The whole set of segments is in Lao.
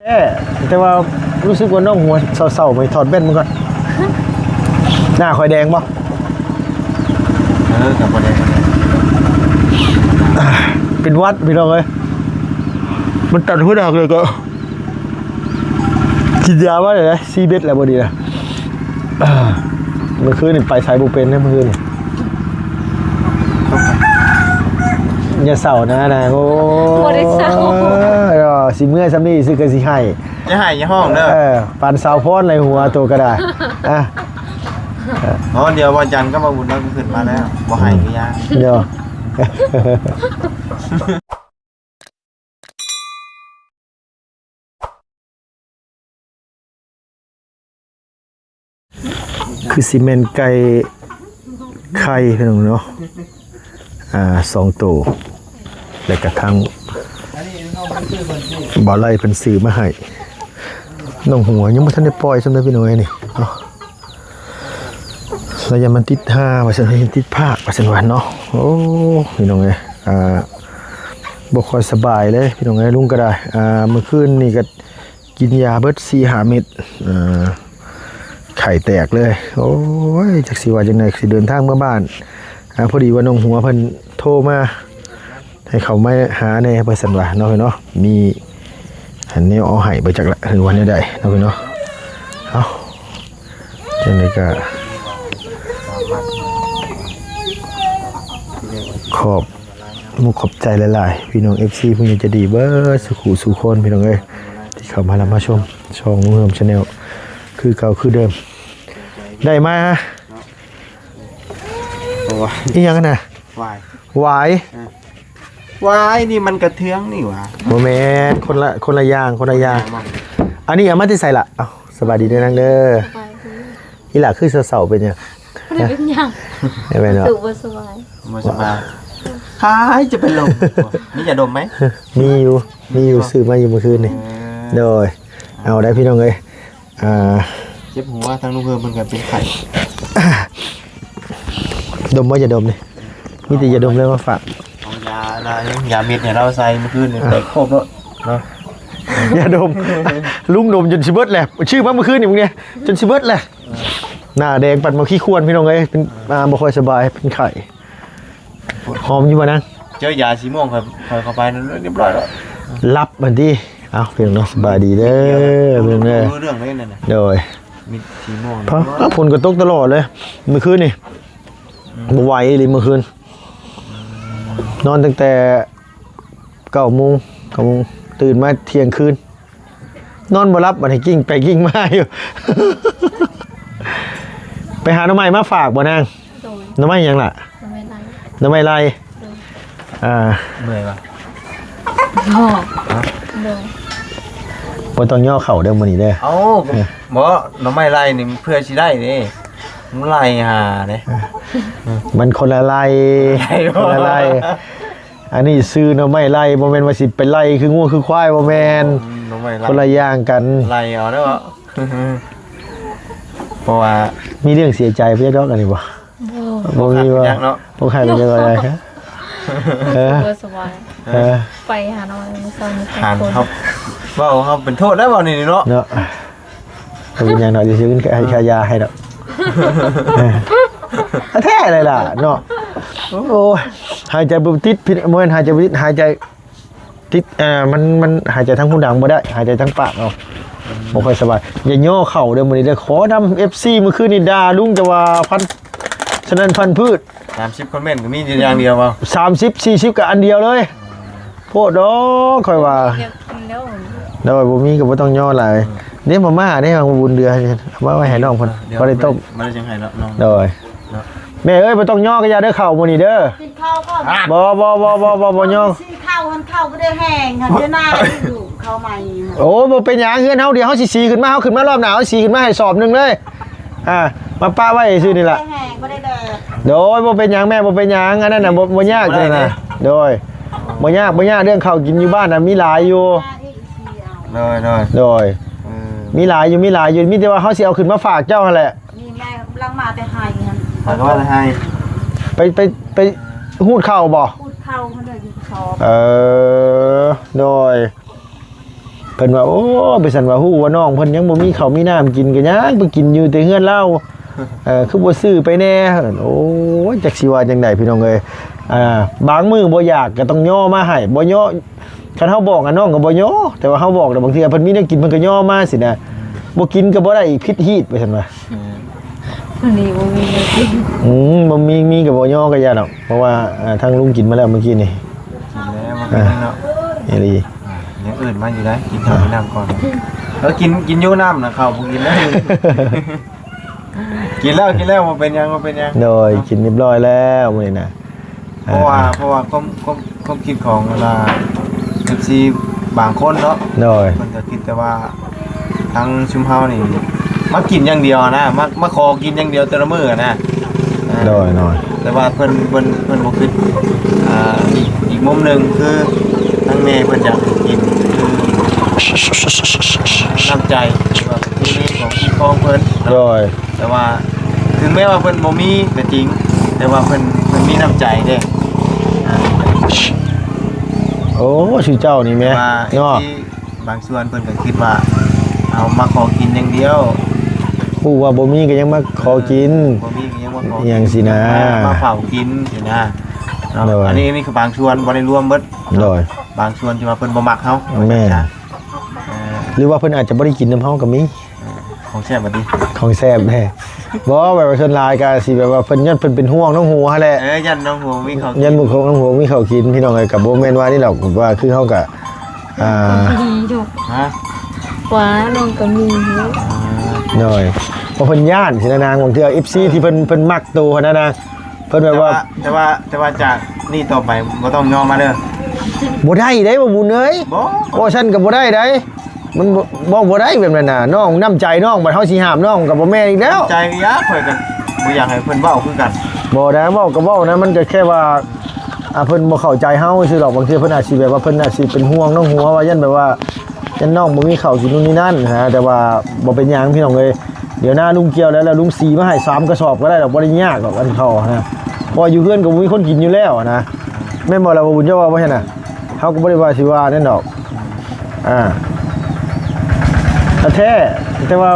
ແຕ່ ແຕ່ວ່າຮູ້ສຶກວ່ານ້ອງຫົວເສົ້າໆ ໄປຖອດແວ່ນມັນກ່ອນ. ໜ້າຂ້ອຍແດງບໍ່? ເອີ ກໍບໍ່ແດງ ບໍ່ແດງ. ອ່າ ເປັນຫວັດພີ່ນ້ອງເອີຍ ມັນຕັນຫົວໜາກເລີຍ ກໍກິນຢາມາໄດ້ສີ່ເມັດແລ້ວ ບໍ່ດີນະ. ອ່າ ມື້ຄືນນີ້ໄປໃສບໍ່ເປັນເດ້ ມື້ຄືນນີ້. ຢ່າເສົ້ານະນາງ ໂອ້ ບໍ່ໄດ້ເສົ້າ ເອີ ຊິເມື່ອສ່ຳນີ້ຊື່ກໍຊິໄຫ້ ຢ່າໄຫ້ຢ່າຮ້ອງເດີ. ເອີ ປານສາວພອນໃນຫົວໂຕກໍໄດ້. ອ່ະ ອໍ ດຽວວັນຈັນກັບວັນພຸດເຮົາກໍຂຶ້ນມາແລ້ວ ບໍ່ໄຫ້ກໍຢ່າ ດຽວ. ຄືຊິແມ່ນໄກ່ໄຂ່ພີ່ນ້ອງເນາະ ອ່າ ສອງໂຕ ແລ້ວກະທັງບ່າວໄລ່ເພິ່ນຊື້ມາໃຫ້. ນ້ອງຫົວຍັງບໍ່ທັນໄດ້ປ່ອຍຊ້ຳເດີພີ່ນ້ອງເອີຍ ນີ້ເນາະ. ລະຢ້ານມັນຕິດຫາວ່າຊັ້ນ ຕິດພາກວ່າຊັ້ນວ່າເນາະ. ໂອ້ ພີ່ນ້ອງເອີຍ ອ່າ ບໍ່ຄ່ອຍສະບາຍເລີຍພີ່ນ້ອງເອີຍ. ລຸງກໍໄດ້ ອ່າ ມື້ຄືນນີ້ກໍກິນຢາເບິດສີ່ຫ້າເມັດ ອ່າ ໄຂ້ແຕກເລີຍ. ໂອ້ຍ ຈັກຊິວ່າຈັ່ງໃດ ຊິເດີນທາງເມືອບ້ານ. ອ່າ ພໍດີວ່ານ້ອງຫົວເພິ່ນໂທມາ ໃຫ້ເຂົາມາຫາແດ່ວ່າຊັ້ນວ່າເນາະ ເນາະ ມີອັນແນວເອົາໃຫ້ບໍ່ຈັກລະ ຫຼືວ່າແນວໃດເນາະ ເນາະ. ເອົ້າ ຈັ່ງໃດກໍຂອບມຸກຂອບໃຈຫຼາຍໆ ພີ່ນ້ອງເອັຟຊີ ຜູ້ໃຫຍ່ໃຈດີເບິດສູ່ຄູ່ສູ່ຄົນ ພີ່ນ້ອງເອີຍ ທີ່ເຂົ້າມາຮັບມາຊົມຊ່ອງລຸງເຮືອມ Channel ຄືເກົ່າຄືເດີມ. ໄດ້ມາ ໂອ້ຍ ອີ່ຫຍັງຫັ້ນນະ? ຫວາຍ ຫວາຍ ເອີ ຫວາຍນີ້ມັນກະເທືອງນີ້ຫວາ? ບໍ່ແມ່ນ ຄົນລະ ຄົນລະຢ່າງ ຄົນລະຢ່າງ. ອັນນີ້ເອົາມາແຕ່ໃສລະ? ເອົ້າ ສະບາຍດີເດີນາງເດີ. ສະບາຍດີ. ອີ່ຫຼ້າຄືເສົ້າໆ ເປັນຫຍັງ? ບໍ່ໄດ້ເປັນຫຍັງ ແມ່ນບໍ່? ຮູ້ສຶກບໍ່ສະບາຍ ບໍ່ສະບາຍ. ຄາຍຈະເປັນລົມ ມີຢາດົມໄໝ? ມີຢູ່ ມີຢູ່ ຊື້ມາຢູ່ມື້ຄືນນີ້. ເອີ ໂດຍ ເອົາໄດ້ພີ່ນ້ອງເອີຍ. ອ່າ ເຈັບຫົວ ທາງລຸງເຮີເພິ່ນກໍເປັນໄຂ້ ດົມບໍ່? ຢາດົມນີ້ ມີແຕ່ຢາດົມເລີຍມາຝາກ. ເອົາຢາລະ ຢາເມັດໃຫ້ລາວໃສ່ມື້ຄືນນີ້ ເອີ ໄປຄົບໂລດເນາະ ຢາດົມ. ລຸງດົມຈົນຊິເບິດແຫຼະ ຊື້ມາມື້ຄືນນີ້ ມື້ນີ້ຈົນຊິເບິດແຫຼະ. ເອີ ໜ້າແດງປານໝາກຂີ້ຂວນ ພີ່ນ້ອງເອີຍ ເປັນ ອ່າ ບໍ່ຄ່ອຍສະບາຍ ເປັນໄຂ້. ຫອມຢູ່ບໍ່ນາງ? ເຈີຢາສີມ່ວງ ຂ້ອຍ ຂ້ອຍເຂົ້າໄປນັ້ນຮຽບຮ້ອຍແລ້ວ ຫຼັບຫັ້ນຕິ. ເອົ້າ ພີ່ນ້ອງເນາະ ສະບາຍດີເດີ ເບິ່ງເດີ ເລື່ອງເລີຍນັ້ນນະ. ໂດຍ ມີສີມ່ວງ ພະ ຝົນກໍຕົກຕະຫຼອດເລີຍມື້ຄືນນີ້. ອືມ ບໍ່ໄຫວອີ່ຫຼີມື້ຄືນ ນອນຕັ້ງແຕ່ເກົ້າໂມງ ເກົ້າໂມງ ຕື່ນມາທ່ຽງຄືນ. ນອນບໍ່ຫຼັບ ບັດນີ້ກິ້ງໄປກິ້ງມາຢູ່. ໄປຫາໜໍ່ໄມ້ມາຝາກບໍ່ນາງ? ໂດຍ ໜໍ່ໄມ້ຫຍັງລະ? ໜໍ່ໄມ້ໄລ່ ໜໍ່ໄມ້ໄລ່. ໂດຍ ອ່າ ເມື່ອຍບໍ່? ບໍ່ ຮະ? ໂດຍ ບໍ່ຕ້ອງຍໍເຂົ້າເດີມື້ນີ້ເດີ. ເອົ້າ ເອີ ບໍ່ ໜໍ່ໄມ້ໄລ່ນີ້ເພື່ອຊິໄດ້ເດ້ ມັນໄລ່ຫາເດ້. ມັນຄົນລະໄລ່ ຄົນລະໄລ່ ຄົນລະໄລ່. ອັນນີ້ຊື່ໜໍ່ໄມ້ໄລ່ ບໍ່ແມ່ນວ່າຊິໄປໄລ່ຄືງົວຄືຄວາຍ ບໍ່ແມ່ນ. ອໍ ໜໍ່ໄມ້ໄລ່ ຄົນລະຢ່າງກັນ ໄລ່ເອົາເນາະ. ເພາະວ່າມີເລື່ອງເສຍໃຈບໍ່ຈັກດອກ ອັນນີ້ບໍ່? ບໍ່ ບໍ່ມີບໍ່? ບໍ່ເນາະ ບໍ່ໃຫ້ໄປຈັກດອກ. ເອີ ບໍ່ສະບາຍ ເອີ ໄປຫາໜໍ່ໄມ້ ມື້ເຊົ້ານີ້ ຫາເຮົາ ເວົ້າເຮົາເປັນໂທດແລ້ວ ເວົ້ານີ້ເນາະ ເນາະ. ບໍ່ເປັນຫຍັງດອກ ຊິຊື້ເງິນໃຫ້ ເອີ ຄ່າຢາໃຫ້ດອກ. ແທ້ເລີຍລະເນາະ. ໂອ້ຍ ຫາຍໃຈບໍ່ຕິດ ຜິດ ບໍ່ແມ່ນຫາຍໃຈບໍ່ຕິດ ຫາຍໃຈຕິດ ເອີ ມັນ ມັນຫາຍໃຈທາງຮູດັງບໍ່ໄດ້ ຫາຍໃຈທາງປາກເອົາ. ບໍ່ຄ່ອຍສະບາຍ ຢ່າຍໍເຂົ້າເດີມື້ນີ້ເດີ. ຂໍນຳເອັຟຊີ ມື້ຄືນນີ້ດ່າລຸງ ແຕ່ວ່າພັນສະນັ້ນພັນພືດ. ສາມສິບຄອມເມັນກໍມີຢູ່ຢ່າງດຽວເວົ້າ ສາມສິບ ສີ່ສິບ ກໍອັນດຽວເລີຍ. ໂພດດອກ ຂ້ອຍວ່າ. ໂດຍ ບໍ່ມີກໍບໍ່ຕ້ອງຍໍຫຼາຍ. ເດ້ ມາມ່າເດ້ ຂອງບຸນເດືອ ເອົາມາໄວ້ໃຫ້ນ້ອງເພິ່ນ ເອີ ພໍໄດ້ຕົ້ມ. ມາໄດ້ຈັ່ງໃຫ້ເນາະນ້ອງ. ໂດຍ ເນາະ ແມ່ເອີຍ ບໍ່ຕ້ອງຍໍກໍຢ່າເດີ ເຂົ້າມື້ນີ້ເດີ. ກິນເຂົ້າກ່ອນ. ບໍ່ ບໍ່ ບໍ່ ບໍ່ ບໍ່ ບໍ່ຍໍ. ຊິເຂົ້າຫັ້ນ ເຂົ້າບໍ່ໄດ້ແຫ້ງຫັ້ນ ເດີນາຢູ່ເຂົ້າໃໝ່. ໂອ້ ບໍ່ເປັນຫຍັງ ເຮືອນເຮົາ ດຽວເຮົາຊິສີຂຶ້ນມາ ເຮົາຂຶ້ນມາລອບໜ້າ ເຮົາສີຂຶ້ນມາໃຫ້ສອບໜຶ່ງເລີຍ. ອ່າ ມາປະໄວ້ຊື່ນີ້ລະ. ບໍ່ໄດ້ແຫ້ງ ບໍ່ໄດ້ແດດ. ໂດຍ ບໍ່ເປັນຫຍັງແມ່ ບໍ່ເປັນຫຍັງ ອັນນັ້ນນະ ບໍ່ ບໍ່ຍາກ ຊິບໍ່ໄດ້ເດ້. ໂດຍ ບໍ່ຍາກ ບໍ່ຍາກ ເລື່ອງເຂົ້າກິນຢູ່ບ້ານນະ ມີຫຼາຍຢູ່. ໂດຍ ໂດຍ ໂດຍ ເອີ ມີຫຼາຍຢູ່ ມີຫຼາຍຢູ່ ມີແຕ່ວ່າເຮົາຊິເອົາຂຶ້ນມາຝາກເຈົ້າຫັ້ນແຫຼະ. ນີ້ແມ່ກຳລັງມາແຕ່ໄຮ່ຫັ້ນ ຂ້ອຍກໍວ່າແຕ່ໄຮ່. ໄປ ໄປ ໄປຮູດເຂົ້າບໍ່? ຮູດເຂົ້າ ເອີ ໂດຍ. ເພິ່ນວ່າ ໂອ້ ໄປຊັ້ນວ່າ ຮູ້ວ່ານ້ອງເພິ່ນຍັງບໍ່ມີເຂົ້າມີນ້ຳກິນ ກໍຍັງໄປກິນຢູ່ແຕ່ເຮືອນລາວ ເອີ ຄືບໍ່ຊື້ໄປແດ່. ໂອ້ຍ ຈັກຊິວ່າຈັ່ງໃດພີ່ນ້ອງເອີຍ. ອ່າ ບາງມື້ບໍ່ຢາກກໍຕ້ອງຍໍມາໃຫ້ ບໍ່ຍໍ ຄັນເຮົາບອກ ອະ ນ້ອງກໍບໍ່ຍໍ ແຕ່ວ່າເຮົາບອກແລ້ວ ບາງເທື່ອເພິ່ນມີແນວກິນ ເພິ່ນກໍຍໍມາຊີ້ນະ. ບໍ່ກິນກໍບໍ່ໄດ້ອີກ ຜິດຮີດ ວ່າຊັ້ນວ່າ. ມື້ນີ້ບໍ່ມີແນວກິນ ອືມ ບໍ່ມີ ມີກໍບໍ່ຍໍກໍຢ່າດອກ ເພາະວ່າ ເອີ ທາງລຸງກິນມາແລ້ວມື້ກີ້ນີ້. ກິນແລ້ວ ບໍ່ເປັນຫຍັງເນາະ ອີ່ຫຼີ. ອ່າ ຍັງເອີ້ນມາຢູ່ໄດ໋ ກິນເຂົ້າກິນນ້ຳກ່ອນ. ເອີ ກິນ ກິນຢູ່ນ້ຳນະ ເຂົ້າບໍ່ກິນໄດ້. ກິນແລ້ວ ກິນແລ້ວ ບໍ່ເປັນຫຍັງ ບໍ່ເປັນຫຍັງ. ໂດຍ ເນາະ ກິນຮຽບຮ້ອຍແລ້ວມື້ນີ້ນະ. ເພາະວ່າ ອ່າ ເພາະວ່າຄວາມ ຄວາມ ຄວາມຄິດຂອງ ອັນນ່າ ເອັຟຊີ ບາງຄົນເນາະ ໂດຍ ເພິ່ນກໍຄິດແຕ່ວ່າ ທາງຊຸມເຮົານີ້ ມາກິນຢ່າງດຽວນະ ມາ ມາຂໍກິນຢ່າງດຽວແຕ່ລະມື້ນະ. ໂດຍ ໂດຍ ແຕ່ວ່າເພິ່ນ ເພິ່ນ ເພິ່ນບໍ່ຄິດ ອ່າ ອີກ ອີກມຸມໜຶ່ງ ຄືທາງແມ່ເພິ່ນຢາກໃຫ້ກິນ ຄືນ້ຳໃຈ ຫຼືວ່າປະເພນີຂອງ ຂອງເພິ່ນເນາະ ໂດຍ. ແຕ່ວ່າເຖິງແມ້ວ່າເພິ່ນບໍ່ມີກໍຈິງ ແຕ່ວ່າເພິ່ນ ເພິ່ນມີນ້ຳໃຈເດ້. ໂອ້ ຊື່ເຈົ້ານີ້ແມ່ ແຕ່ວ່າ ເນາະ ເອັຟຊີ ບາງສ່ວນເພິ່ນກໍຄິດວ່າ ເຮົາມາຂໍກິນຢ່າງດຽວ ຮູ້ວ່າບໍ່ມີກໍຍັງມາຂໍກິນ ບໍ່ມີກໍຍັງມາຂໍກິນ ຫຍັງຊີ້ນະ ມາ ມາເຝົ້າກິນຊີ້ນະເນາະ. ໂດຍ ອັນນີ້ ອັນນີ້ຄືບາງສ່ວນ ບໍ່ໄດ້ລວມເບິດ. ໂດຍ ບາງສ່ວນທີ່ວ່າເພິ່ນບໍ່ມັກເຮົາ ແມ່ນ ເອີ ຫຼືວ່າເພິ່ນອາດຈະບໍ່ໄດ້ກິນນຳເຮົາກໍມີ. ຂອງແຊບບັດນີ້ ຂອງແຊບແທ້. ບໍ່ ແບບວ່າສ່ວນຫຼາຍກໍຊິແບບວ່າເພິ່ນ ຍ້ອນເພິ່ນເປັນຫ່ວງນ້ອງຫົວຫັ້ນແຫຼະ. ເອີ ຢ້ານນ້ອງຫົວມີເຂົາກິນ ຢ້ານນ້ອງຫົວມີເຂົາກິນ ພີ່ນ້ອງເອີຍ. ກໍບໍ່ແມ່ນວ່ານີ້ດອກ ວ່າຄືເຮົາກໍ ອ່າ ກໍມີຢູ່ ຮະ ວ່ານ້ອງກໍມີຢູ່. ອ່າ ໂດຍ ເພາະເພິ່ນຢ້ານຊີ້ນະນາງ ບາງເທື່ອເອັຟຊີທີ່ເພິ່ນ ເພິ່ນມັກໂຕຫັ້ນນະນາງ ເພິ່ນແບບວ່າ ແຕ່ວ່າ ແຕ່ວ່າ ແຕ່ວ່າຈາກນີ້ຕໍ່ໄປບໍ່ຕ້ອງຍໍມາເດີ. ບໍ່ໄດ້ເດ້ ບໍ່ບຸນເອີຍ ບໍ່ ບໍ່ຊັ້ນກໍບໍ່ໄດ້ໃດ. ມັນບໍ່ ເວົ້າບໍ່ໄດ້ແບບນັ້ນນະ ນ້ອງ ນ້ຳໃຈນ້ອງ ບັດເຮົາຊິຫ້າມນ້ອງກໍບໍ່ແມ່ນອີກແລ້ວ. ໃຈກໍຢາກ ຂ້ອຍກໍບໍ່ຢາກໃຫ້ເພິ່ນເວົ້າຄືກັນ. ບໍ່ນະ ເວົ້າກໍເວົ້ານະ ມັນກໍແຄ່ວ່າ ອ່າ ເພິ່ນບໍ່ເຂົ້າໃຈເຮົາຊື່ດອກ. ບາງເທື່ອເພິ່ນອາດຊິແບບວ່າ ເພິ່ນອາດຊິເປັນຫ່ວງນ້ອງຫົວ ວ່າຢ້ານແບບວ່າ ຢ້ານນ້ອງບໍ່ມີເຂົ້າກິນ ໂນ່ນນີ້ນັ້ນນະ. ແຕ່ວ່າບໍ່ເປັນຫຍັງ ພີ່ນ້ອງເອີຍ. ດຽວໜ້າລຸງກ່ຽວແລ້ວ ແລ້ວລຸງສີມາໃຫ້ສາມກະສອບກໍໄດ້ດອກ ບໍ່ໄດ້ຍາກດອກ ອັນເຂົ້ານະ. ເພາະວ່າຢູ່ເຮືອນກໍບໍ່ມີຄົນກິນຢູ່ແລ້ວນະ ແມ່ນບໍ່ລະ ບໍ່ບຸນ ເຈົ້າວ່າບໍ່ເຫັນນະ? ເຮົາກໍບໍ່ໄດ້ວ່າຊິວ່ານັ້ນດອກ. ອ່າ ແທ້ ແຕ່ວ່າ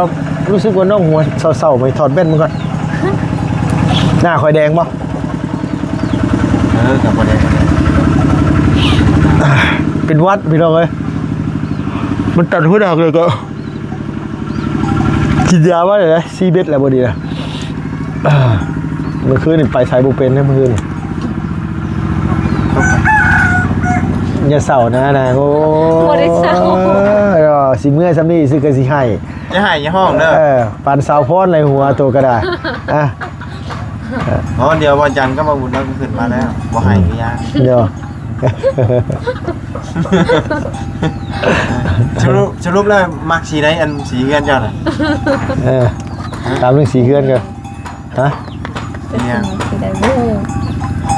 ຮູ້ສຶກວ່ານ້ອງຫົວເສົ້າໆ ໄປຖອດແວ່ນມັນກ່ອນ. ໜ້າຂ້ອຍແດງບໍ່? ເອີ ກໍບໍ່ແດງ ເປັນຫວັດ ພີ່ນ້ອງເອີຍ. ມັນຕັນຫົວໜາກເລີຍກໍ ກິນຢາມາໄດ້ສີ່ເມັດແລ້ວບໍ່ດີນະ. ເມື່ອຄືນນີ້ໄປໃສບໍ່ເປັນເດ້ ເມື່ອຄືນນີ້. ຢ່າເສົ້ານະນາງ ໂອ້ ບໍ່ໄດ້ເສົ້າ. ຊິເມື່ອຊ່ຳນີ້ຊື່ກໍຊິໄຫ້ ຢ່າໄຫ້ຢ່າຮ້ອງເດີ. ເອີ ປານສາວພອນໃນຫົວໂຕກໍໄດ້. ອ່ະ ອໍ ດຽວວັນຈັນກັບວັນພຸດລາວກໍຂຶ້ນມາແລ້ວ ບໍ່ໄຫ້ກໍຢ່າ. ດຽວ ສະຫຼຸບ ສະຫຼຸບແລ້ວມັກສີໃດ ອັນສີເຮືອນເຈົ້ານະ? ເອີ ຖາມເລື່ອງສີເຮືອນກ່ອນ. ຮະ? ສີຫຍັງ? ສີໃດບໍ່ຮູ້.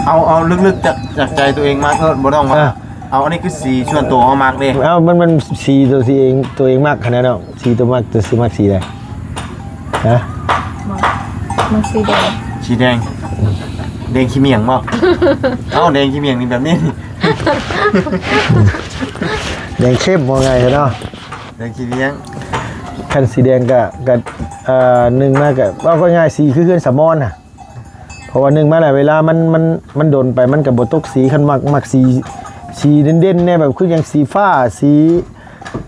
ເອົາ ເອົາເລິກໆ ຈາກ ຈາກໃຈຕົວເອງມັກໂລດ ບໍ່ຕ້ອງວ່າ ເອີ ເອົາ ອັນນີ້ຄືສີສ່ວນຕົວເຮົາມັກເດ້. ເອົາ ມັນ ມັນສີຕົວ ສີເອງ ຕົວເອງມັກຫັ້ນນະເນາະ. ສີຕົວມັກ ຕົວຊິມັກສີໃດ? ຮະ? ມັກ ມັກສີແດງ. ສີແດງ ແດງຂີ້ໝ້ຽງບໍ່? ເອົ້າ ແດງຂີ້ໝ້ຽງນີ້ແບບນີ້ ແດງເຂັ້ມວ່າງ່າຍເນາະ ແດງຂີ້ໝ້ຽງ. ຄັນສີແດງກະ ກະ ເອີ ໜຶ່ງມາກະ ເວົ້າກໍງ່າຍ ສີຄືເຮືອນສາມອນນະ. ເພາະວ່າໜຶ່ງມາແລ້ວ ເວລາມັນ ມັນ ມັນດົນໄປ ມັນກໍບໍ່ຕົກສີ. ຄັນມັກ ມັກສີ ສີເດັ່ນໆ ແດ່ ແບບຄືຫຍັງ ສີຟ້າ ສີ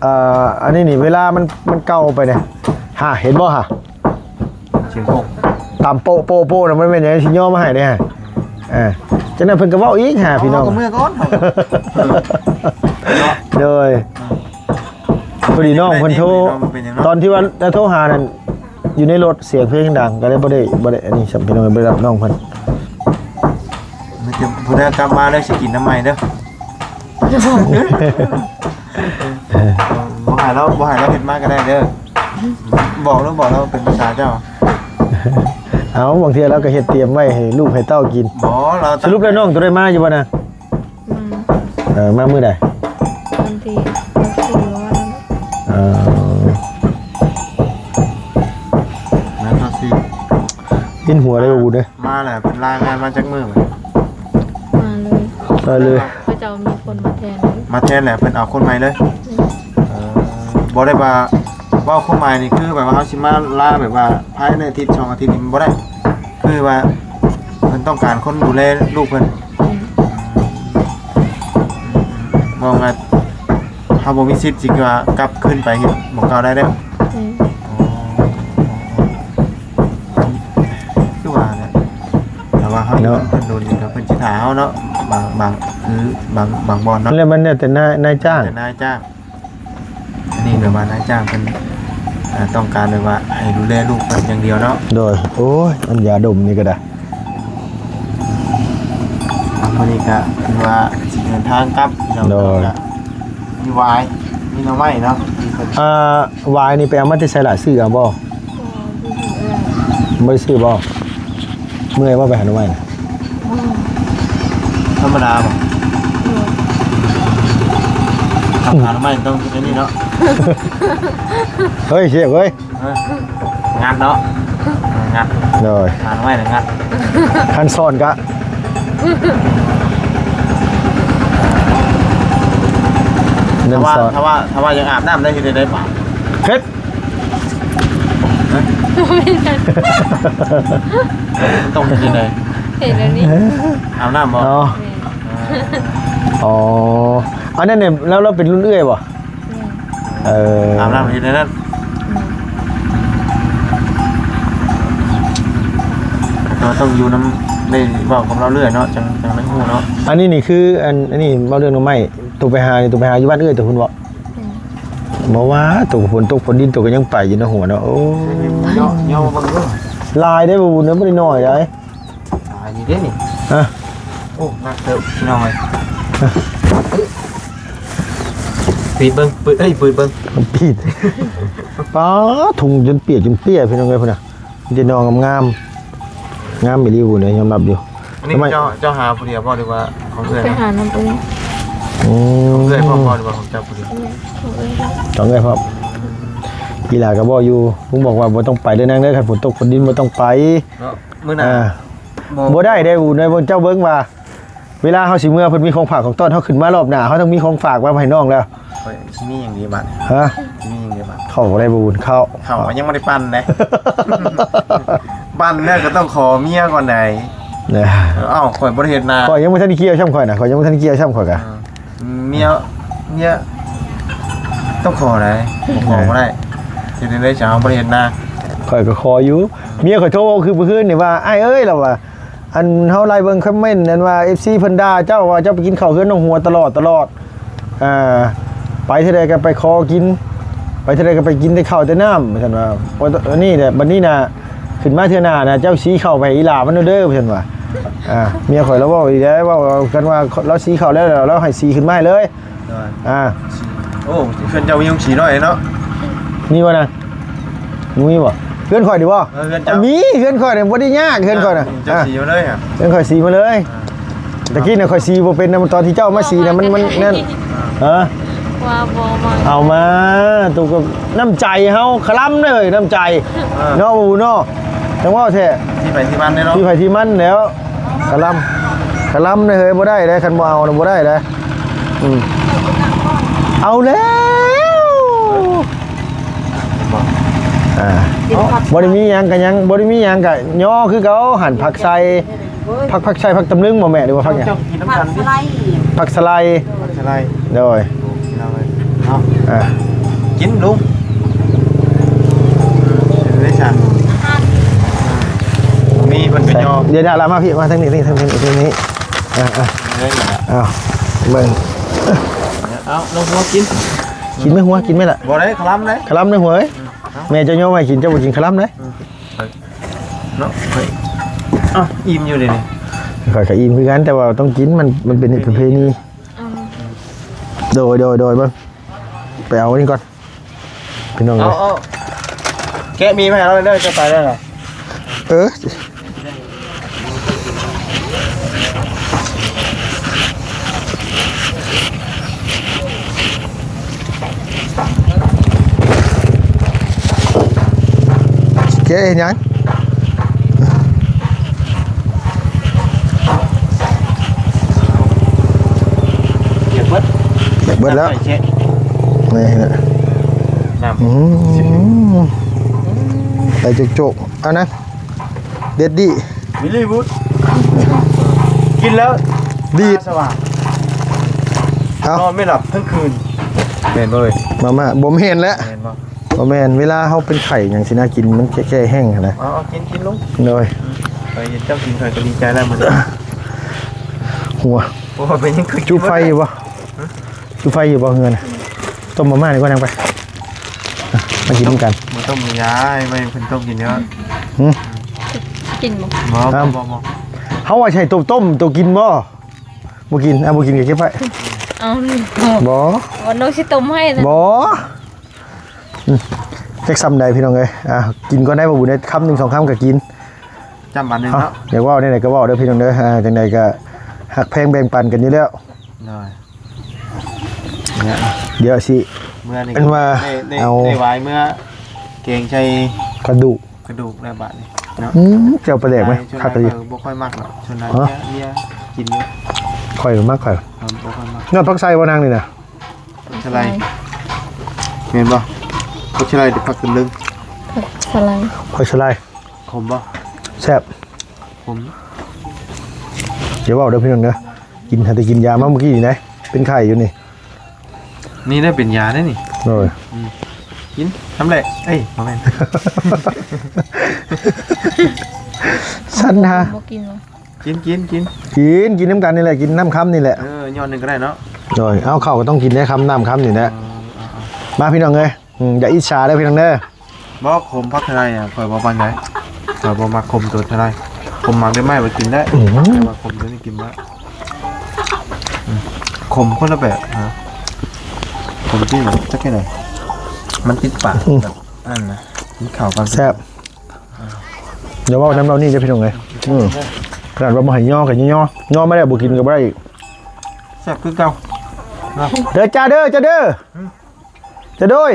ອ່າ ອັນນີ້ນີ້ ເວລາມັນ ມັນເກົ່າໄປນີ້ ຫາ ເຫັນບໍ່ຫາ? ສຽງໂປ້ ຕາມໂປ້ໂປ້ໂປ້ນະ ມັນແມ່ນຫຍັງ ຊິຍໍມາໃຫ້ເດ້ຫາ. ອ່າ ຈັ່ງນັ້ນເພິ່ນກໍເວົ້າອີກຫາ ພີ່ນ້ອງ ເອົາ ກໍເມືອກ່ອນ ໂດຍ. ພໍດີນ້ອງເພິ່ນໂທ ເປັນຫຍັງເນາະ ຕອນທີ່ວ່າໂທຫານັ້ນ ຢູ່ໃນລົດສຽງເພງດັງ ກໍເລີຍບໍ່ໄດ້ ບໍ່ໄດ້ອັນນີ້ຊ້ຳ ພີ່ນ້ອງ ບໍ່ໄດ້ຮັບນ້ອງເພິ່ນ. ມື້ອື່ນຜູ້ໃດກັບມາແລ້ວຊິກິນນ້ຳໃໝ່ເດີ. ບໍ່ໃຫ້ລາວ ບໍ່ໃຫ້ລາວເຮັດມາກໍໄດ້ເດີ. ບອກລາວ ບອກລາວເປັນພາສາເຈົ້າ. ເອົ້າ ບາງເທື່ອລາວກໍເຮັດຕຽມໄວ້ໃຫ້ລູກໃຫ້ເຕົ້າກິນ. ບໍ່ ລາວ ສະຫຼຸບແລ້ວນ້ອງໂຕໄດ້ມາຢູ່ບໍ່ນະ? ມາ ເອີ ມາມື້ໃດ? ວັນທີຊາວສີ່ ເອີ ມາຊາວສີ່ ເຫັນຫົວໄດ້ບໍ່ບຸນເອີຍ. ມາແລ້ວ ເພິ່ນລາງານມາຈັກມື້ບັດ? ມາເລີຍ ມາເລີຍ. ເຂົາເຈົ້າມີຄົນມາແທນເລີຍ ມາແທນແລ້ວ ເພິ່ນເອົາຄົນໃໝ່ເລີຍ. ອືມ ເອີ ບໍ່ໄດ້ວ່າ ເວົ້າຄວາມໝາຍນີ້ຄືແບບວ່າເຮົາຊິມາລາແບບວ່າພາຍໃນອາທິດສອງອາທິດນີ້ມັນບໍ່ໄດ້ ຄືວ່າເພິ່ນຕ້ອງການຄົນດູແລລູກເພິ່ນ. ອືມ ເວົ້າງ່າຍ ເຮົາບໍ່ມີສິດຊິວ່າກັບຄືນໄປເຮັດໝ່ອງເກົ່າໄດ້ເດ້. ອືມ ອໍ ຄືວ່າແຫຼະ ຖ້າວ່າເຮົາຢູ່ນຳເພິ່ນດົນນີ້ກໍເພິ່ນຊິຖ້າເຮົາເນາະ ບາງ ບາງ ຄືບາງ ບາງບ່ອນເນາະ ແລ້ວມັນແລ້ວແຕ່ນາຍ ນາຍຈ້າງ ແຕ່ນາຍຈ້າງ. ອັນນີ້ແບບວ່ານາຍຈ້າງເພິ່ນ ເອີ ຕ້ອງການແບບວ່າໃຫ້ດູແລລູກເພິ່ນຢ່າງດຽວເນາະ. ໂດຍ ໂອ້ຍ ອັນຢາດົມນີ້ກໍໄດ້ ມື້ນີ້ກໍຄືວ່າຊິເດີນທາງກັບ ໂດຍ ມີຫວາຍ ມີໜໍ່ໄມ້ເນາະ ທີ່ເພິ່ນ ອ່າ ຫວາຍນີ້ໄປເອົາມາແຕ່ໃສລະ? ຊື້ເອົາບໍ່? ບໍ່ໄດ້ຊື້ບໍ່? ເມື່ອຍບໍ່ໄປຫາໜໍ່ໄມ້ນະ? ບໍ່ ທຳມະດາບໍ່? ໂດຍ ຫາໜໍ່ໄມ້ຕ້ອງເຮັດແນວນີ້ເນາະ. ເຮີ້ຍ ເຊບເອີຍ ເອີ ງັດເນາະ ງັດ ໂດຍ ຫາໜໍ່ໄມ້ແລ້ວງັດ ຄັນສອນກະ ນັ້ນ ຖ້າວ່າ ສອນ ຖ້າວ່າ ຖ້າວ່າຢາກອາບນ້ຳໄດ້ເຮັດໄດ້ບາດ ເຮັດ ຕ້ອງເຮັດຈັ່ງໃດ? ເຮັດແບບນີ້ ອາບນ້ຳບໍ່? ອໍ ແມ່ນ ອໍ ອັນນັ້ນນີ້ ແລ້ວ ແລ້ວເປັນລຸ້ນເອື້ອຍບໍ່? ແມ່ນ ເອີ ອາບນ້ຳເຮັດແນວນັ້ນ ແມ່ນ ແຕ່ວ່າຕ້ອງຢູ່ນຳ ໄດ້ເວົ້າກັບລາວເລື້ອຍເນາະ ຈັ່ງ ຈັ່ງໄດ້ຮູ້ເນາະ. ອັນນີ້ນີ້ຄື ອັນ ອັນນີ້ເວົ້າເລື່ອງໜໍ່ໄມ້ ໂຕໄປຫານີ້ ໂຕໄປຫາຢູ່ບ້ານເອື້ອຍໂຕພຸ້ນບໍ່? ແມ່ນ ບໍ່ວ່າໂຕກໍຝົນຕົກຝົນດິນໂຕກໍຍັງໄປຢູ່ເນາະ ຫົວເນາະ ໂອ້ຍ ເນາະ ເນາະ ເບິ່ງເດີ້ ຫຼາຍເດ້ບໍ່ບຸນເດີ້ ບໍ່ໄດ້ໜ້ອຍໃດ. ຕາຍນີ້ເດ້ນີ້ ຮະ ໂອ້ ໜັກເຕີບພີ່ນ້ອງເອີຍ ປີດເບິ່ງ ປີດ ເອີຍ ປີດເບິ່ງ ມັນປີດ ປ້າ ທຸງຈົນປຽກຈົນເປຍພີ່ນ້ອງເອີຍ ພຸ້ນນະ ມີແຕ່ໜໍ່ງາມໆ ງາມອີ່ຫຼີພຸ້ນນະ ຍອມຮັບຢູ່. ອັນນີ້ເຈົ້າ ເຈົ້າຫາຜູ້ດຽວບໍ່ ຫຼືວ່າຂອງເອື້ອຍ? ໄປຫານຳເອື້ອຍ ອືມ ຂອງເອື້ອຍພ້ອມບໍ່ ຫຼືວ່າຂອງເຈົ້າຜູ້ດຽວ? ຂອງເອື້ອຍ ຂອງເອື້ອຍພ້ອມ ອີ່ຫຼ້າກໍບອກຢູ່ ລຸງບອກວ່າບໍ່ຕ້ອງໄປເດີ້ນາງເດີ້ ຄັນຝົນຕົກຝົນດິນບໍ່ຕ້ອງໄປ ເນາະ ມື້ໜ້າ ອ່າ ບໍ່ ບໍ່ໄດ້ເດ້ບຸນເອີຍ ເບິ່ງ ເຈົ້າເບິ່ງວ່າ ເວລາເຮົາຊິເມືອ ເພິ່ນມີຂອງຝາກຂອງຕ້ອນ ເຮົາຂຶ້ນມາລອບໜ້າ ເຮົາຕ້ອງມີຂອງຝາກມາໃຫ້ນ້ອງແລ້ວ. ຂ້ອຍຊິມີຫຍັງດີບາດນີ້? ຮະ? ຊິມີຫຍັງດີບາດ? ເຂົ້າບໍ່ໄດ້ບໍ່ບຸນ ເຂົ້າ ເຂົ້າຍັງບໍ່ໄດ້ປັ່ນເດ້ ປັ່ນແລ້ວກໍຕ້ອງຂໍເມຍກ່ອນໃດ໋. ເອີ ເອົ້າ ຂ້ອຍບໍ່ໄດ້ເຮັດນາ ຂ້ອຍຍັງບໍ່ທັນໄດ້ກ່ຽວຊ້ຳ ຂ້ອຍນະ ຂ້ອຍຍັງບໍ່ທັນໄດ້ກ່ຽວຊ້ຳ ຂ້ອຍກະ ເອີ ເມຍ ເມຍຕ້ອງຂໍໃດ໋ ບໍ່ຂໍບໍ່ໄດ້ ເຮັດຈັ່ງໃດ ເຈົ້າບໍ່ໄດ້ເຮັດນາ. ຂ້ອຍກໍຂໍຢູ່ ເມຍຂ້ອຍໂທຄືມື້ຄືນນີ້ວ່າ ອ້າຍເອີຍ ລາວວ່າ ອັນເຮົາໄລ່ເບິ່ງຄອມເມັນ ອັນວ່າເອັຟຊີເພິ່ນດ່າເຈົ້າວ່າເຈົ້າໄປກິນເຂົ້າເຮືອນນ້ອງຫົວຕະຫຼອດ ຕະຫຼອດ ອ່າ ໄປເທື່ອໃດກໍໄປຂໍກິນ ໄປເທື່ອໃດກໍໄປກິນແຕ່ເຂົ້າແຕ່ນ້ຳ ວ່າຊັ້ນວ່າ. ອັນນີ້ແຫຼະ ບັດນີ້ນະ ຂຶ້ນມາເທື່ອໜ້ານະ ເຈົ້າສີເຂົ້າໄປໃຫ້ອີ່ຫຼ້າມັນໂລດເດີ ວ່າຊັ້ນວ່າ. ອ່າ ເມຍຂ້ອຍລາວເວົ້າອີກແລ້ວ ເວົ້າກັນວ່າລາວສີເຂົ້າແລ້ວ ລາວໃຫ້ສີຂຶ້ນມາໃຫ້ເລີຍ. ໂດຍ ອ່າ ໂອ້ ເຮືອນເຈົ້າມີໂຮງສີນ້ອຍເນາະ ມີບໍ່ນະ? ບໍ່ມີບໍ່? ເຮືອນຂ້ອຍນີ້ບໍ່? ເອີ ເຮືອນເຈົ້າ ມີ ເຮືອນຂ້ອຍນີ້ບໍ່ໄດ້ຍາກ ເຮືອນຂ້ອຍນະ ເຈົ້າ ອ່າ ສີມາເລີຍ ເຮືອນຂ້ອຍສີມາເລີຍ. ອ່າ ຕະກີ້ນະຂ້ອຍສີບໍ່ເປັນນະ ມັນຕອນທີ່ເຈົ້າມາສີນະ ມັນ ມັນນັ້ນ ອ່າ ຮະ ວ່າບໍ່ມາ ເອົາມາ ໂຕກໍນ້ຳໃຈເຮົາ ຄະລຳເດີ ນ້ຳໃຈ ອ່າ ເນາະ ບໍ່ເນາະ ຈັ່ງເວົ້າແທ້ ທີ່ໃຜທີ່ມັນເນາະ ທີ່ໃຜທີ່ມັນແລ້ວ. ຄະລຳ ຄະລຳເດີເຮີຍ ບໍ່ໄດ້ເດ້ ຄັນບໍ່ເອົານະ ບໍ່ໄດ້ເດ້. ອືມ ເອົາແລ້ວ ອ່າ ບໍ່ໄດ້ມີຫຍັງກະຍັງ ບໍ່ໄດ້ມີຫຍັງກະຍໍຄືເກົ່າ ຫັ້ນ ຜັກໄຊ ຜັກ ຜັກໄຊ ຜັກຕຳລຶງບໍ່ແມ່ ຫຼືວ່າຜັກຫຍັງ? ເຈົ້າກິນນຳກັນຕິ ຜັກສະໄລ ຜັກສະໄລ ຜັກສະໄລ ໂດຍ ພີ່ນ້ອງເອີຍ ເອົາ ອ່າ ກິນລຸງ ເປັນໄດ້ຊັ້ນ ມີເພິ່ນກໍຍໍ ດຽວນະ ລະມາພີ້ ມາທາງນີ້ ທາງນີ້ ທາງນີ້ ອ່າ ອ່າ ເອົາ ເບິ່ງ ເອົາ ລົງຫົວກິນ ກິນໄມ້ຫົວ ກິນໄມ້ລະ ບໍ່ໄດ້ຄະລຳເດ້ ຄະລຳເດ້ຫົວເອີຍ ແມ່ເຈົ້າຍໍມາໃຫ້ກິນ ເຈົ້າບໍ່ກິນຄະລຳເດ້ ເນາະ ເອີ ເອົ້າ ອີ່ມຢູ່ເດນີ້ ຂ້ອຍກໍອີ່ມຄືກັນ ແຕ່ວ່າຕ້ອງກິນ ມັນ ມັນເປັນປະເພນີ ໂດຍ ໂດຍ ໂດຍ ເບິ່ງ ໄປເອົານີ້ກ່ອນ ພີ່ນ້ອງເອີຍ ເອົາ ເອົາ ແກະໝີ່ມາໃຫ້ລາວເດີ ຈະໄປແລ້ວນະ ເອີ ແກະເຮັດຫຍັງ? ປຽກເບິດ ປຽກເບິດແລ້ວ ນ້ຳໄປແຊະ ນີ້ນະ ນ້ຳ ອືມ ໄປໂຈກໆ ເອົານະ ເດັດດີ ວິລລີວູດ ກິນແລ້ວດີດ ຕາສວ່າງ ເອົ້າ ນອນໄມ່ຫຼັບທັງຄືນ ແມ່ນບໍ່ເອີຍ? ມາ ມາ ບໍ່ແມ່ນແຫຼະ ແມ່ນບໍ່? ບໍ່ແມ່ນ ເວລາເຮົາເປັນໄຂ້ຫຍັງຊິນະ ກິນມັນແກ້ແຫ້ງຫັ້ນນະ ເອົາ ເອົາ ກິນ ກິນລົງ ໂດຍ ອືມ ຂ້ອຍເຫັນເຈົ້າກິນ ຂ້ອຍກໍດີໃຈແລ້ວມື້ນີ້ ຫົວ ໂອ້ ເປັນຫຍັງຄື ຈູດໄຟຢູ່ບໍ່? ຮະ? ຈູດໄຟຢູ່ບໍ່ເຮືອນ? ຕົ້ມມາມ່າດີກວ່າ ນາງໄປ ມາກິນນຳກັນ ບໍ່ຕົ້ມ ຍາຍ ໄວ້ເພິ່ນຕົ້ມກິນເດີ ຫື ກິນບໍ່? ບໍ່ ບໍ່ ບໍ່ ບໍ່ ເຮົາວ່າໃຫ້ໂຕຕົ້ມ ໂຕກິນບໍ່? ບໍ່ກິນ ອ່ະ ບໍ່ກິນກໍເກັບໄວ້ ເອົາ ບໍ່ ບໍ່ ນ້ອງຊິຕົ້ມໃຫ້ນະ ບໍ່ ອືມ ຈັກຊ່ຳໃດພີ່ນ້ອງເອີຍ ອ່າ ກິນກ່ອນໄດ້ ບໍ່ບຸນໄດ້ ຄຳໜຶ່ງສອງຄຳກໍກິນ ຈ້ຳບາດໜຶ່ງເນາະ ຢາກເວົ້າແນວໃດກໍເວົ້າເດີພີ່ນ້ອງເດີ ອ່າ ຈັ່ງໃດກໍຮັກແພງແບ່ງປັນກັນຢູ່ແລ້ວ ໂດຍ ດຽວຊິ ເມື່ອນີ້ ອັນວ່າ ໄດ້ ໄດ້ ເອົາ ໄດ້ຫວາຍເມື່ອແກງໃສ່ກະດູກ ກະດູກແລ້ວບາດນີ້ເນາະ ອືມ ແຈ່ວປາແດກໄໝ ຄັກອີ່ຫຼີ ບໍ່ຄ່ອຍມັກດອກ ສ່ວນຫຼາຍເມຍກິນຢູ່ ຂ້ອຍມັກ ຂ້ອຍ ເອີ ບໍ່ຄ່ອຍມັກ ຍອດຜັກໄຊບໍ່ນາງນີ້ນະ? ຜັກສະໄລ ແມ່ນບໍ່? ຜັກສະໄລ ຫຼື ຜັກກະລຶງ? ຜັກສະໄລ ຜັກສະໄລ ຂົມບໍ່? ແຊບ ຂົມ ຢ່າເວົ້າເດີພີ່ນ້ອງເດີ ກິນ ຫາແຕ່ກິນຢາມາມື້ກີ້ນີ້ໄດ໋ ເປັນໄຂ້ຢູ່ນີ້ ນີ້ໄດ້ເປັນຢາໄດ໋ນີ້ ໂດຍ ອືມ ກິນ ນ້ຳແລ ເອີຍ ບໍ່ແມ່ນ ສັນຫາ ບໍ່ກິນ ກິນ ກິນ ກິນ ກິນ ກິນນຳກັນນີ້ແຫຼະ ກິນນ້ຳຄຳນີ້ແຫຼະ ເອີ ຍ້ອນໜຶ່ງກໍໄດ້ເນາະ ໂດຍ ເອົາ ເຂົ້າກໍຕ້ອງກິນໄດ້ຄຳ ນ້ຳຄຳນີ້ແຫຼະ ເອີ ເອົາໆ ມາພີ່ນ້ອງເອີຍ ອືມ ຢ່າອິດສາເດີພີ່ນ້ອງເດີ ບໍ່ ຂົມຜັກສະໄລ ຂ້ອຍບໍ່ປານໃດ ຂ້ອຍບໍ່ມັກຂົມຕົວສະໄລ ຂົມໝາກເດືອນໄມ້ວ່າກິນໄດ້ ອືມ ແຕ່ວ່າຂົມຕົວນີ້ກິນບໍ່ໄດ້ ອືມ ຂົມຄົນລະແບບນະ ຂົມຈິງ ຈັກແນວໃດ ມັນຕິດປາກ ອືມ ແບບອັນນັ້ນນະ ກິນເຂົ້າກັບ ແຊບ ຢ່າເວົ້ານຳເຫຼົ່ານີ້ເດີພີ່ນ້ອງເອີຍ ອືມ ຂະໜາດວ່າບໍ່ໃຫ້ຍໍກໍຍໍ ຍໍມາແລ້ວບໍ່ກິນກໍບໍ່ໄດ້ອີກ ແຊບຄືເກົ່າເນາະ ເດີຈ້າເດີ ຈ້າເດີ ອືມ ຈ້າໂດຍ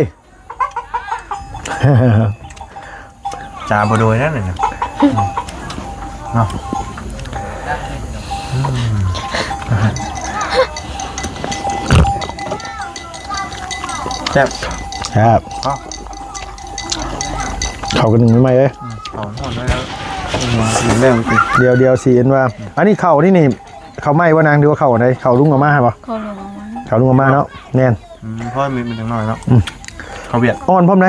ຈາບໍ່ໂດຍນັ້ນນະ ເນາະ ອືມ ແຊບ ແຊບ ເຂົ້າ ເຂົ້າກັນໜຶ່ງໃໝ່ໆເລີຍ ອືມ ເຂົ້າຮ້ອນແລ້ວ ອືມ ແລ້ວ ດຽວໆຊິເຫັນວ່າ ອັນນີ້ເຂົ້ານີ້ນີ້ ເຂົ້າໃໝ່ບໍ່ນາງ ຫຼືວ່າເຂົ້າອັນໃດ? ເຂົ້າລຸງເອົາມາໃຫ້ບໍ່? ເຂົ້າລຸງເອົາມາ ເຂົ້າລຸງເອົາມາເນາະ ແມ່ນ ອືມ ພໍມີມັນຈັກໜ້ອຍເນາະ ອືມ ເຂົ້າຫວຽດ ອ່ອນພ້ອມໃດ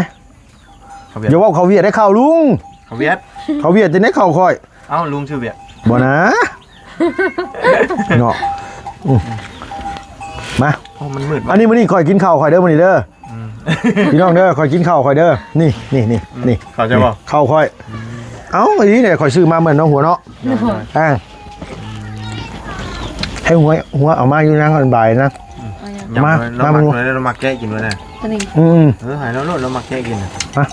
ເຂົ້າຫວຽດ ຢ່າເວົ້າເຂົ້າຫວຽດເດ້ ເຂົ້າລຸງ ເຂົ້າຫວຽດ ເຂົ້າຫວຽດຈັ່ງໃດເຂົ້າຂ້ອຍ ເອົ້າ ລຸງຊື່ຫວຽດ ບໍ່ນາ ເນາະ ອືມ ມາ ໂອ້ ມັນມືດ ອັນນີ້ມື້ນີ້ຂ້ອຍກິນເຂົ້າຂ້ອຍເດີມື້ນີ້ເດີ ອືມ ພີ່ນ້ອງເດີ ຂ້ອຍກິນເຂົ້າຂ້ອຍເດີ ນີ້ ນີ້ ນີ້ ອືມ ນີ້ ເຂົ້າເຈົ້າບໍ່? ນີ້ ເຂົ້າຂ້ອຍ ອືມ ເອົ້າ ອີ່ນີ້ແຫຼະ ຂ້ອຍຊື້ມາເມື່ອນ້ອງຫົວເນາະ ໂດຍ ອ່າ ໃຫ້ຫົວ ຫົວເອົາມາຢູ່ນາງອັນບາຍນະ ອືມ ມາ ມາ ມາ ລາວມັກແກະກິນເວີຍນະ ອືມ ເອີ ໃຫ້ລາວໂລດ ລາວມັກແກະກິນນະ ມາ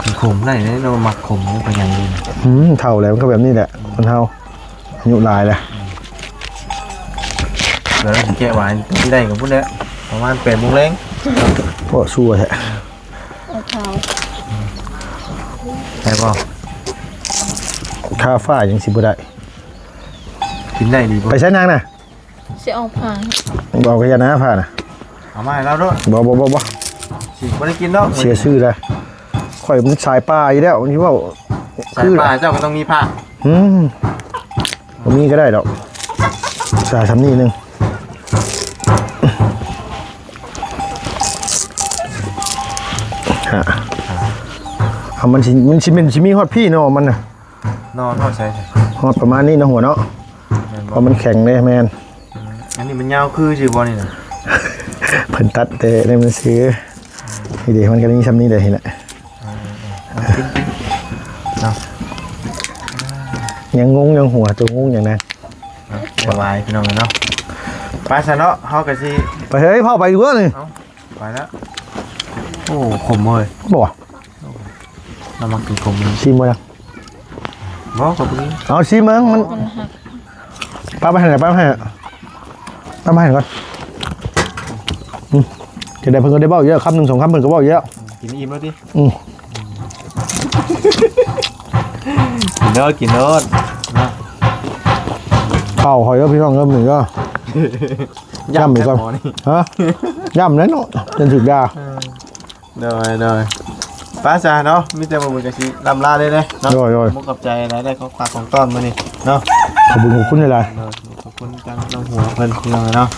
ອືມ ຂົມໄດ້ເດ້ ລາວມັກຂົມ ເປັນຫຍັງດີ ອືມ ເຖົ້າແລ້ວມັນກໍແບບນີ້ແຫຼະ ອືມ ຄົນເຮົາ ອາຍຸຫຼາຍແລ້ວ ແລ້ວແກະຫວາຍໄດ້ກໍພຸ້ນແຫຼະ ປະມານແປດໂມງແລງ ໂອ້ ຊົ່ວແທ້ ເອົາເຂົ້າ ໄດ້ບໍ່? ຄ່າຝາກຍັງຊິບໍ່ໄດ້ ກິນໄດ້ດີບໍ່? ໄປໃສນາງນະ? ຊິເອົາຜ້າ ບໍ່ເອົາກະຢ່ານະ ຜ້ານະ ເອົາມາໃຫ້ລາວໂລດ ບໍ່ ບໍ່ ບໍ່ ບໍ່ ຊິບໍ່ໄດ້ກິນດອກ ເສຍຊື່ໄດ໋ ຂ້ອຍມັນສາຍປ່າຢູ່ແລ້ວ ມັນຊິເວົ້າ ສາຍປ່າ ຄື ເຈົ້າກໍຕ້ອງມີຜ້າ ອືມ ບໍ່ມີກໍໄດ້ດອກ ສາຍຊ່ຳນີ້ໜຶ່ງ ຮະ ເອົາ ມັນຊິ ມັນຊິ ມັນຊິມີຮອດພີ້ເນາະ ມັນນະ ນອນຮອດໃສ? ຮອດປະມານນີ້ເນາະ ຫົວເນາະ ແມ່ນບໍ່? ເພາະມັນແຂງເດ້ ແມ່ນ ອືມ ອັນນີ້ມັນຍາວຄືຊິບໍ່ນີ້ນະ? ເພິ່ນຕັດແຕ່ໃນມັນຊື່ ນີ້ເດ້ ມັນກໍມີຊ່ຳນີ້ເດ້ ນີ້ແຫຼະ ເອີ ເອີ ເອົາກິນ ກິນ ເນາະ ຍັງງົງ ຍັງຫົວ ຕົວງົງຫຍັງນະ ເອົາ ສະບາຍພີ່ນ້ອງເນາະ ໄປຊະເນາະ ເຮົາກໍຊິ ໄປເຮີ້ຍ ພາໄປດີກວ່ານີ້ ເອົາ ໄປແລ້ວ ໂອ້ ຂົມເວີຍ ບໍ່ ລາວມັກກິນຂົມ ຊີມບໍ່ລະ? ບໍ່ ຂ້ອຍບໍ່ກິນ ເອົາຊີມເບິ່ງ ມັນ ມັນຫັກ ປະໄວ້ຫັ້ນແຫຼະ ປະໄວ້ຫັ້ນ ປະໄວ້ຫັ້ນກ່ອນ ອືມ ຈັ່ງໃດເພິ່ນກໍໄດ້ເວົ້າຢູ່ແລ້ວ ຄຳໜຶ່ງສອງຄຳເພິ່ນກໍເວົ້າຢູ່ແລ້ວ ກິນອີ່ມແລ້ວຕິ ອືມ ກິນໂລດ ກິນໂລດ ເຂົ້າຂ້ອຍເດີພີ່ນ້ອງເອີຍ ມື້ນີ້ເດີ ຢ້ຳອີກກ່ອນ ຫະ ຢ້ຳແລ້ວເນາະ ຈົນຖືກດ່າ. ໂດຍ ໂດຍ ໄປຊະເນາະ ມີແຕ່ບໍ່ບຸນກໍຊິລ່ຳລາເລີຍເນາະ. ໂດຍ ໂດຍ ຂອບໃຈຫຼາຍ ໄດ້ຂອງຝາກຂອງຕ້ອນມື້ນີ້ເນາະ. ຂອບຄຸນ ຂອບຄຸນຫຼາຍໆ. ໂດຍ ຂອບຄຸນທາງນ້ອງຫົວເພິ່ນ ພີ່ນ້ອງເນາະ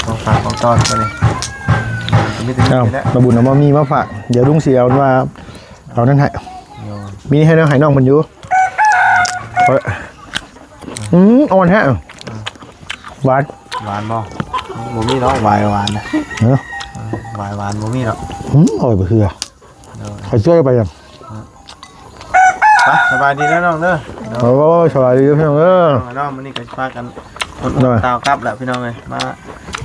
ຂອງຝາກຂອງຕ້ອນມື້ນີ້ ມີແຕ່ນີ້ແຫຼະ. ເອົາ ມາບຸນເອົາ ມາມີມາຝາກ ດຽວລຸງຊິເອົາວ່າ ເອົານັ້ນໃຫ້. ໂດຍ ມີໃຫ້ນ້ອງ ໃຫ້ນ້ອງເພິ່ນຢູ່. ອືມ ອ່ອນແທ້ ຫວານ ຫວານບໍ່? ບໍ່ມີດອກຫວາຍຫວານນະ. ຫວາຍຫວານບໍ່ມີດອກ. ອືມ ເອົາໄປເພື່ອ ໂດຍ ຂ້ອຍຊ່ວຍໄປ. ໄປ ສະບາຍດີເດີນ້ອງເດີ. ໂອ້ຍ ສະບາຍດີເດີພີ່ນ້ອງເດີ. ເນາະ ມື້ນີ້ກໍຊິພາກັນ ຄົນ ໂດຍ ຕ່າວກັບແລ້ວພີ່ນ້ອງເອີຍ ມາ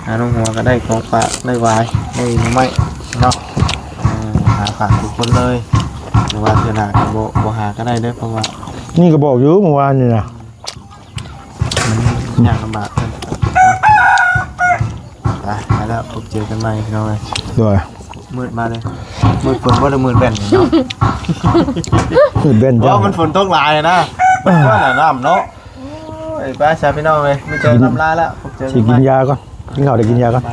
ຫານ້ອງຫົວກໍໄດ້ຂອງຝາກ ໄດ້ຫວາຍ ໄດ້ໜໍ່ໄມ້ເນາະ. ເອີ ຫາຝາກທຸກຄົນເລີຍ ຫຼືວ່າເທື່ອໜ້າກໍບໍ່ ບໍ່ຫາກໍໄດ້ເດີ ເພາະວ່າ ນີ້ກໍບອກຢູ່ເມື່ອວານນີ້ນະ ມັນຍາກລຳບາກເພິ່ນ. ໄປ ໄປແລ້ວ ພົບເຈີກັນໃໝ່ພີ່ນ້ອງເອີຍ. ໂດຍ ມືດມາເລີຍ ມືດຝົນບໍ່ໄດ້ມືດແວ່ນເນາະ. ມືດແວ່ນ ເພາະວ່າມັນຝົນຕົກຫຼາຍນະ ມັນກໍໜ້ານ້ຳເນາະ. ໂອ້ຍ ໄປຊະພີ່ນ້ອງເອີຍ ມີແຕ່ລ່ຳລາແລ້ວ ພົບເຈີກັນໃໝ່. ຊິກິນຢາກ່ອນ ກິນເຂົ້າ ໄດ້ກິນຢາກ່ອນ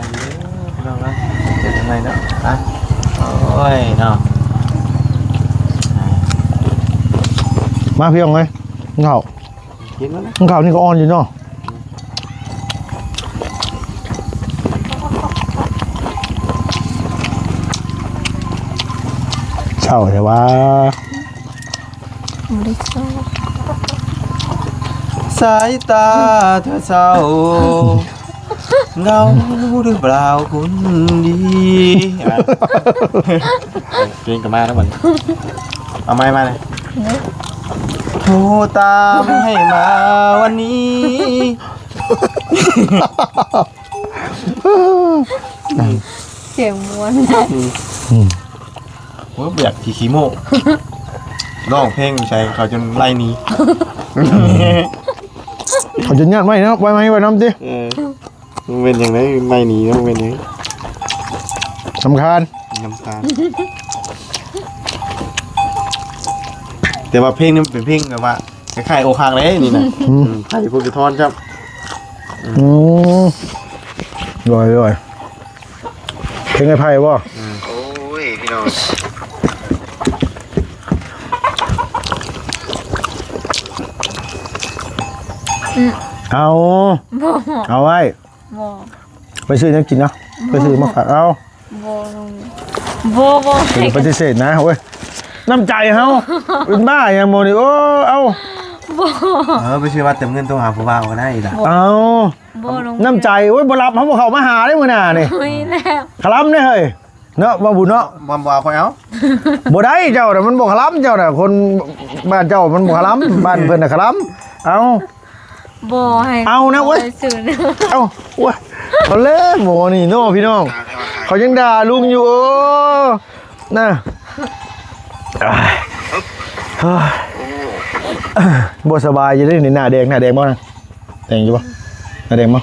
ພີ່ນ້ອງເນາະ. ເຈີກັນໃໝ່ເນາະ ໄປ. ໂອ້ຍເນາະ ມາພີ່ນ້ອງເອີຍ ກິນເຂົ້າ. ກິນແລ້ວນະ ເຂົ້ານີ້ກໍອ່ອນຢູ່ເນາະ. ເຊົ້າແທ້ວ່າ ບໍ່ໄດ້ຊອກ ສາຍຕາເທາເຊົາ ເຫງົາຫຼືເປົ່າຄົນດີ. ເພງກໍມາແລ້ວບັດນີ້ ເອົາໄມມາເລີຍ. ໂທຕາມໃຫ້ມາວັນນີ້. ສຽງມ່ວນ. ອືມ ໂອ້ຍ ແບບຂີ້ຂີ້ໂມ້ ຮ້ອງເພງໃສ່ເຂົາຈົນໄລ່ໜີ ເຂົາຈົນຍາດໄວ້ເນາະ ໄວ້ໄມ້ໄວ້ນຳຕິ. ເອີ ມັນເປັນຫຍັງໃດ ໄລ່ໜີ ມັນເປັນຫຍັງ ລຳຄານ ລຳຄານ. ແຕ່ວ່າເພງນີ້ມັນເປັນເພງແບບວ່າ ຄ້າຍໆ ອົກຫັກເດ້ນີ້ນະ. ອືມ ອືມ ໃຜຜູ້ສະທ້ອນຊ້ຳ. ອືມ ໂດຍ ໂດຍ ເພງອ້າຍໄພບໍ່? ອືມ ໂອ້ຍ ພີ່ນ້ອງ ອືມ ເອົາ ບໍ່ ເອົາໄວ້ ບໍ່ ໄປຊື້ແນວກິນເນາະ ບໍ່ ໄປຊື້ມາຝາກ ເອົາ ບໍ່ ບໍ່ ບໍ່ ຢ່າໄປປະຕິເສດນະ ໂອ້ຍ ນ້ຳໃຈເຮົາ ເປັນບ້າຫຍັງໝໍນີ້ ໂອ້ ເອົາ ບໍ່ ເອີ ໄປຊື້ບັດເຕີມເງິນໂທຫາຜູ້ບ່າວກໍໄດ້ລະ ເອົາ ບໍ່ ນ້ຳໃຈ ໂອ້ຍ ບໍ່ຮັບ ເຮົາບໍ່ເຂົ້າມາຫາເດ້ມື້ໜ້ານີ້ ໂອ້ຍ ແລ້ວ ຄະລຳເດ້ເຮີ້ຍ ເນາະ ບໍ່ບຸນເນາະ ບໍ່ ບໍ່ເອົາ ຂ້ອຍເອົາ ບໍ່ໄດ້ ເຈົ້ານະ ມັນບໍ່ຄະລຳ ເຈົ້ານະ ຄົນບ້ານເຈົ້າມັນບໍ່ຄະລຳ ບ້ານເພິ່ນນະຄະລຳ ເອົາ ບໍ່ໃຫ້ ເອົານະ ໂອ້ຍ ເອົາ ໂອ້ຍ ເອົາແລ້ວໝໍນີ້ເນາະ ພີ່ນ້ອງ ເຂົາຍັງດ່າລຸງຢູ່ ໂອ້ ນະ ບໍ່ສະບາຍຢູ່ເດ້ນີ້ ໜ້າແດງ ໜ້າແດງບໍ່ນະ ແດງຢູ່ບໍ່? ໜ້າແດງບໍ່?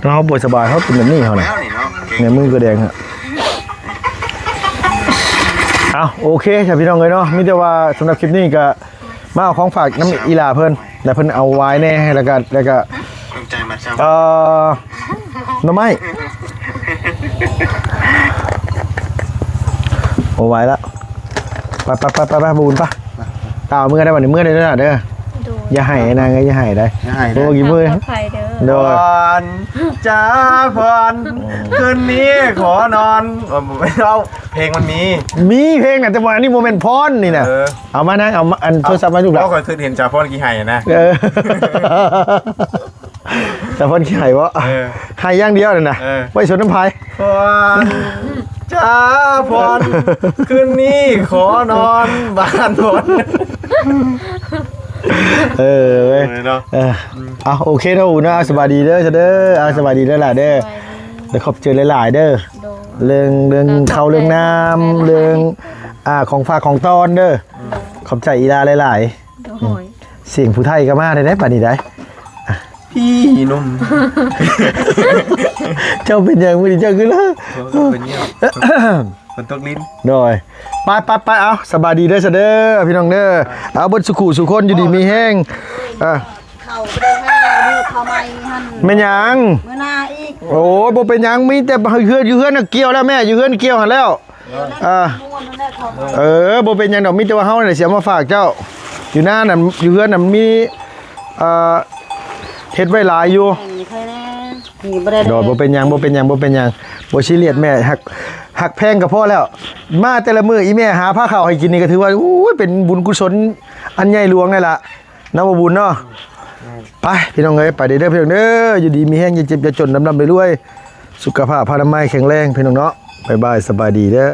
ເຮົາບໍ່ສະບາຍ ເຮົາເປັນແບບນີ້ເຮົານະ ແນວນີ້ເນາະ ແນວມືກໍແດງ ເອົາ ໂອເຄ ຊະ ພີ່ນ້ອງເອີຍເນາະ ມີແຕ່ວ່າສຳລັບຄລິບນີ້ກໍ ມາເອົາຂອງຝາກນຳອີ່ຫຼ້າເພິ່ນ ແລ້ວເພິ່ນເອົາຫວາຍແດ່ ແລ້ວກໍ ແລ້ວກໍ ເອີ ໜໍ່ໄມ້ ໂອ້ ໄວລະ ໄປໆໆໆ ໄປ ໄປ ໄປ ໄປ ບຸນ ໄປ ຕາເມືອໄດ້ບັດນີ້ ເມືອໄດ້ເດີ ເດີ ໂດຍ ຢ່າໄຫ້ນາງເອີຍ ຢ່າໄຫ້ໄດ໋ ຢ່າໄຫ້ເດີ ໂອ້ ກິນມື້ ປອດໄພເດີ ໂດຍ ພອນ ຈ້າພອນ ຄືນນີ້ຂໍນອນ ເອີ ບໍ່ແມ່ນ ເອົາ ເພງມັນມີ ມີເພງນະ ແຕ່ວ່າອັນນີ້ບໍ່ແມ່ນພອນນີ້ນະ ເອີ ເອົາມານາງ ເອົາມາ ອັນໂທລະສັບມາໃຫ້ລູກຫຼານ ຂ້ອຍຄິດເຫັນຈາພອນຂີ້ໄຫ້ນະ ເອີ ຈາພອນຂີ້ໄຫ້ບໍ່ ເອີ ໄຫ້ຢ່າງດຽວນັ້ນນະ ເອີ ໄວ້ຊົນນ້ຳພາຍ ພອນ ຈ້າພອນ ຄືນນີ້ຂໍນອນບ້ານພອນ ເອີ ເອີເນາະ ເອີ ເອົາ ໂອເຄເນາະ ອູເນາະ ສະບາຍດີເດີ ເດີ ເອົາ ສະບາຍດີເດີຫຼານເດີ ສະບາຍດີ ແລ້ວຂອບໃຈຫຼາຍໆເດີ ໂດຍ ເລື່ອງ ເລື່ອງເຂົ້າເລື່ອງນ້ຳ ເລື່ອງ ອ່າ ຂອງຝາກຂອງຕ້ອນເດີ ໂດຍ ຂອບໃຈອີ່ຫຼ້າຫຼາຍໆ ໂດຍ ສຽງຜູ້ໄທກໍມາໄດ້ ໄດ້ປານນີ້ໄດ້ ພີ່ໜຸ່ມ ເຈົ້າເປັນຫຍັງມື້ນີ້ເຈົ້າຄືລາ ເປັນຫຍັງ ຝົນຕົກລິນ ໂດຍ ໄປໆໆ ເອົາ ສະບາຍດີເດີຊະເດີ ພີ່ນ້ອງເດີ ເອົາ ເບິດສູ່ຄູ່ສູ່ຄົນ ຢູ່ດີມີແຮງ ເອີ ເຂົ້າບໍ່ໄດ້ຫາ ເຂົ້າໃໝ່ ແມ່ນຫຍັງ? ມື້ໜ້າອີກ. ໂອ້ຍ ບໍ່ເປັນຫຍັງ ມີແຕ່ເຮືອນ ຢູ່ເຮືອນນະກ່ຽວແລ້ວແມ່ ຢູ່ເຮືອນກ່ຽວຫັ້ນແລ້ວ. ອ່າ ເອີ ບໍ່ເປັນຫຍັງດອກ ມີແຕ່ວ່າເຮົານີ້ແຫຼະຊິເອົາມາຝາກເຈົ້າ. ຢູ່ນານັ້ນ ຢູ່ເຮືອນນັ້ນມີ ເອີ ເຮັດໄວ້ຫຼາຍຢູ່. ໂດຍ ບໍ່ເປັນຫຍັງ ບໍ່ເປັນຫຍັງ ບໍ່ເປັນຫຍັງ ບໍ່ຊີຣຽສແມ່. ຮັກ ຮັກແພງກໍພໍແລ້ວ. ມາແຕ່ລະມື້ອີແມ່ຫາພາເຂົ້າໃຫ້ກິນນີ້ກໍຖືວ່າ ໂອ້ຍ ເປັນບຸນກຸສົນອັນໃຫຍ່ຫຼວງເລີຍລະ ເນາະ ບໍ່ບຸນເນາະ. ໄປພີ່ນ້ອງເອີຍ ໄປເດີ້ພີ່ນ້ອງເດີ ຢູ່ດີມີແຮງ ຢ່າເຈັບຢ່າຈົນ ລ່ຳໆລວຍໆ ສຸຂະພາບພະນາໄມແຂງແຮງພີ່ນ້ອງເນາະ. ບາຍບາຍ ສະບາຍດີເດີ.